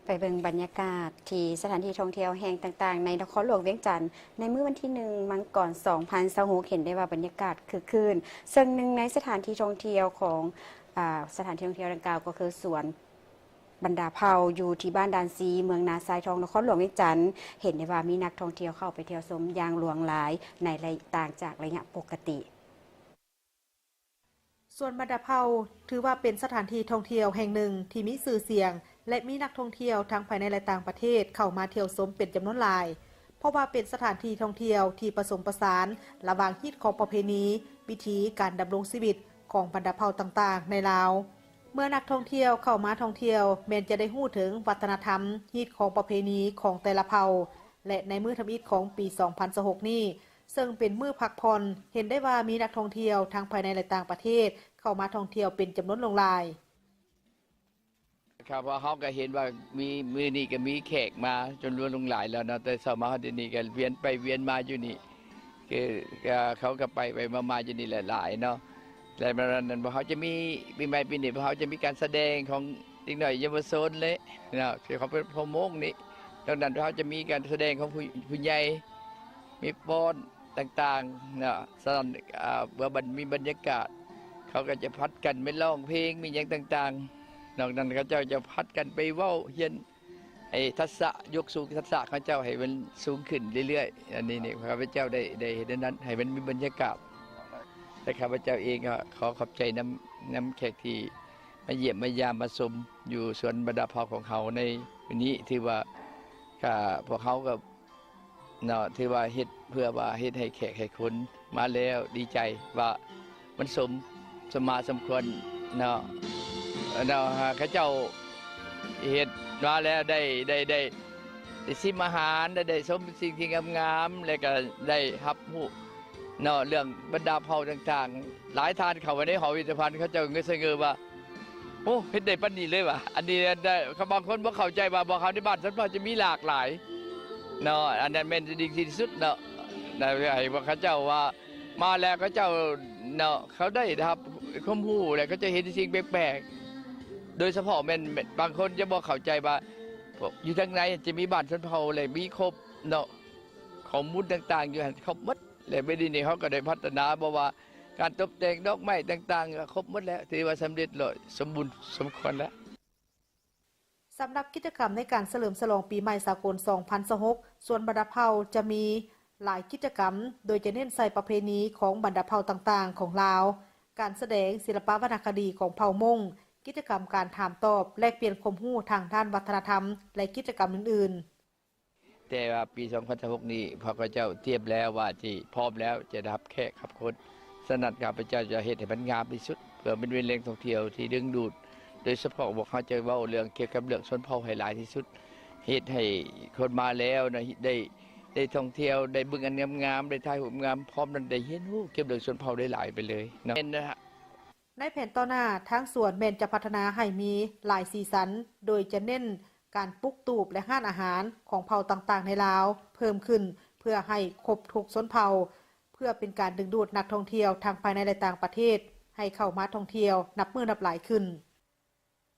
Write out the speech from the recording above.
ໄປເບິ່ງບັນຍາກາດທີ່ສະຖານທີ່ທ່ອງທ່ຽວແຫ່ງຕ່າງໆ ໃນນະຄອນຫຼວງວຽງຈັນ ໃນມື້ວັນທີໜຶ່ງ ມັງກອນ ສອງພັນຊາວຫົກ ເຫັນໄດ້ວ່າບັນຍາກາດຄຶກຄື້ນ, ເຊິ່ງໜຶ່ງໃນສະຖານທີ່ທ່ອງທ່ຽວຂອງ ອາ ສະຖານທີ່ທ່ອງທ່ຽວດັ່ງກ່າວກໍຄືສວນບັນດາເຜົ່າ ຢູ່ທີ່ບ້ານດານຊີ ເມືອງນາຊາຍທອງ ນະຄອນຫຼວງວຽງຈັນ, ເຫັນໄດ້ວ່າມີນັກທ່ອງທ່ຽວເຂົ້າໄປທ່ຽວຊົມຢ່າງຫຼວງຫຼາຍ ໃນໄລຍະ ຕ່າງຈາກໄລຍະປົກກະຕິ. ສວນບັນດາເຜົ່າ ຖືວ່າເປັນສະຖານທີ່ທ່ອງທ່ຽວແຫ່ງໜຶ່ງທີ່ມີຊື່ສຽງ ແລະ ມີນັກທ່ອງທ່ຽວທັງພາຍໃນ ແລະ ຕ່າງປະເທດເຂົ້າມາທ່ຽວຊົມເປັນຈຳນວນຫຼາຍ, ເພາະວ່າເປັນສະຖານທີ່ທ່ອງທ່ຽວທີ່ປະສົມປະສານລະຫວ່າງຮີດຄອງປະເພນີ, ວິຖີການດຳລົງຊີວິດຂອງບັນດາເຜົ່າຕ່າງໆໃນລາວ. ເມື່ອນັກທ່ອງທ່ຽວເຂົ້າມາທ່ອງທ່ຽວ ແມ່ນຈະໄດ້ຮູ້ເຖິງວັດທະນະທຳ, ຮີດຄອງປະເພນີຂອງແຕ່ລະເຜົ່າ ແລະ ໃນມື້ທຳອິດຂອງປີສອງພັນຊາວຫົກນີ້ ເຊິ່ງເປັນມື້ພັກຜ່ອນ, ເຫັນໄດ້ວ່າມີນັກທ່ອງທ່ຽວທັງພາຍໃນ ແລະ ຕ່າງປະເທດເຂົ້າມາທ່ອງທ່ຽວເປັນຈຳນວນຫຼວງຫຼາຍ. ຄັບ ເພາະເຮົາກໍເຫັນວ່າມີ ມື້ນີ້ກໍມີແຂກມາຈຳນວນຫຼວງຫຼາຍແລ້ວເນາະ, ແຕ່ເຊົ້າມາຮອດດຽວນີ້ກໍວຽນໄປວຽນມາຢູ່ນີ້ ຄື ເຂົາກໍໄປໄປມາໆຢູ່ນີ້ຫຼາຍໆເນາະ. ແລະ ນັ້ນພວກເຮົາຈະມີ ປີໃໝ່ປີນີ້ ພວກເຮົາຈະມີການສະແດງຂອງເດັກນ້ອຍເຍົາວະຊົນເລີຍເນາະ ທີ່ເຂົາເປັນເຜົ່າມົ້ງນີ້. ນອກນັ້ນພວກເຮົາຈະມີການສະແດງຂອງຜູ້ ຜູ້ໃຫຍ່ ມີຟ້ອນຕ່າງໆເນາະ. ສະນັ້ນ ອາ ເມື່ອບັນ ມີບັນຍາກາດ ເຂົາກໍຈະຜັດກັນໄປຮ້ອງເພງ ມີຫຍັງຕ່າງໆ. ນອກນັ້ນເຂົາເຈົ້າຈະຜັດກັນໄປເວົ້າ ຮຽນ ໃຫ້ທັກສະ ຍົກສູງທັກສະເຂົາເຈົ້າໃຫ້ມັນສູງຂຶ້ນເລື້ອຍໆ. ອັນນີ້ນີ້ ຂ້າພະເຈົ້າໄດ້ ໄດ້ເຮັດອັນນັ້ນ ໃຫ້ມັນມີບັນຍາກາດ ແລະ ຂ້າພະເຈົ້າເອງກໍຂໍຂອບໃຈນຳ ນຳແຂກທີ່ມາຢ້ຽມມາຢາມມາຊົມຢູ່ສວນບັນດາເຜົ່າຂອງເຮົາໃນມື້ນີ້. ຖືວ່າ ກະ ພວກເຮົາກໍ ເນາະ ຖືວ່າເຮັດເພື່ອວ່າເຮັດໃຫ້ແຂກໃຫ້ຄົນມາແລ້ວດີໃຈວ່າມັນສົມ ສົມມາສົມຄວນເນາະ ເນາະ ເຂົາເຈົ້າເຮັດມາແລ້ວໄດ້ ໄດ້ ໄດ້ ໄດ້ຊິມອາຫານ ໄດ້ ໄດ້ຊົມສິ່ງທີ່ງາມໆ ແລະ ກະໄດ້ຮັບຮູ້ເນາະ ເລື່ອງບັນດາເຜົ່າຕ່າງໆ. ຫຼາຍທ່ານເຂົ້າໄປໃນຫໍພິພິທະພັນ ເຂົາເຈົ້າກໍສະເຫງີວ່າ ໂອ້ ເຮັດໄດ້ປານນີ້ເລີຍຫວາ? ອັນນີ້ ອັນ ບາງຄົນບໍ່ເຂົ້າໃຈວ່າພວກເຮົາໃນບ້ານຊົນເຜົ່າຈະມີຫຼາກຫຼາຍເນາະ, ອັນນັ້ນແມ່ນສິ່ງທີ່ດີທີ່ສຸດເນາະ. ໃຫ້ພວກເຂົາເຈົ້າວ່າມາແລ້ວເຂົາເຈົ້າເນາະ ເຂົາໄດ້ຮັບຄວາມຮູ້ ແລະ ເຂົາເຈົ້າເຫັນສິ່ງແປກໆ. ໂດຍສະເພາະແມ່ນ ແມ່ນບາງຄົນຈະບໍ່ເຂົ້າໃຈວ່າ ຢູ່ທາງໃນຈະມີບ້ານຊົນເຜົ່າ ແລະ ມີຄົບເນາະ, ຂໍ້ມູນຕ່າງໆຢູ່ຫັ້ນຄົບໝົດ. ແລະ ບັດນີ້ເຮົາກໍໄດ້ພັດທະນາ ບໍ່ວ່າການຕົບແຕ່ງດອກໄມ້ຕ່າງໆ ກໍຄົບໝົດແລ້ວ, ຖືວ່າສຳເລັດແລ້ວ, ສົມບູນສົມຄວນແລ້ວ. ສຳລັບກິດຈະກຳໃນການສະເຫຼີມສະຫຼອງປີໃໝ່ສາກົນສອງພັນຊາວຫົກ ສວນບັນດາເຜົ່າຈະມີຫຼາຍກິດຈະກຳ, ໂດຍຈະເນັ້ນໃສ່ປະເພນີຂອງບັນດາເຜົ່າຕ່າງໆຂອງລາວ, ການສະແດງ, ສິລະປະວັນນະຄະດີຂອງເຜົ່າມົ້ງ, ກິດຈະກຳການຖາມຕອບ, ແລກປ່ຽນຄວາມຮູ້ທາງດ້ານວັດທະນະທຳ ແລະ ກິດຈະກຳອື່ນໆ. ແຕ່ວ່າປີສອງພັນຊາວຫົກນີ້ ພວກເຂົາເຈົ້າຕຽມແລ້ວວ່າຊິພ້ອມແລ້ວ ຈະໄດ້ຮັບແຂກຮັບຄົນ. ສະນັ້ນ ຂ້າພະເຈົ້າຈະເຮັດໃຫ້ມັນງາມທີ່ສຸດ ເພື່ອມັນເປັນແຫຼ່ງທ່ອງທ່ຽວທີ່ດຶງດູດ, ໂດຍສະເພາະພວກເຮົາຈະເວົ້າເລື່ອງ ກ່ຽວກັບເລື່ອງຊົນເຜົ່າໃຫ້ຫຼາຍທີ່ສຸດ, ເຮັດໃຫ້ຄົນມາແລ້ວນະ ໄດ້ ໄດ້ທ່ອງທ່ຽວ, ໄດ້ເບິ່ງອັນງາມໆ, ໄດ້ຖ່າຍຮູບງາມ, ພ້ອມນັ້ນໄດ້ຮຽນຮູ້ກ່ຽວເລື່ອງຊົນເຜົ່າໄດ້ຫຼາຍໄປເລີຍເນາະ. ແມ່ນນະ. ໃນແຜນຕໍ່ໜ້າ, ທາງສວນແມ່ນຈະພັດທະນາໃຫ້ມີຫຼາຍສີສັນ, ໂດຍຈະເນັ້ນການປຸກຕູບ ແລະ ຮ້ານອາຫານຂອງເຜົ່າຕ່າງໆໃນລາວເພີ່ມຂຶ້ນ ເພື່ອໃຫ້ຄົບທຸກຊົນເຜົ່າ, ເພື່ອເປັນການດຶງດູດນັກທ່ອງທ່ຽວທັງພາຍໃນ ແລະ ຕ່າງປະເທດ ໃຫ້ເຂົ້າມາທ່ອງທ່ຽວນັບມື້ນັບຫຼາຍຂຶ້ນ.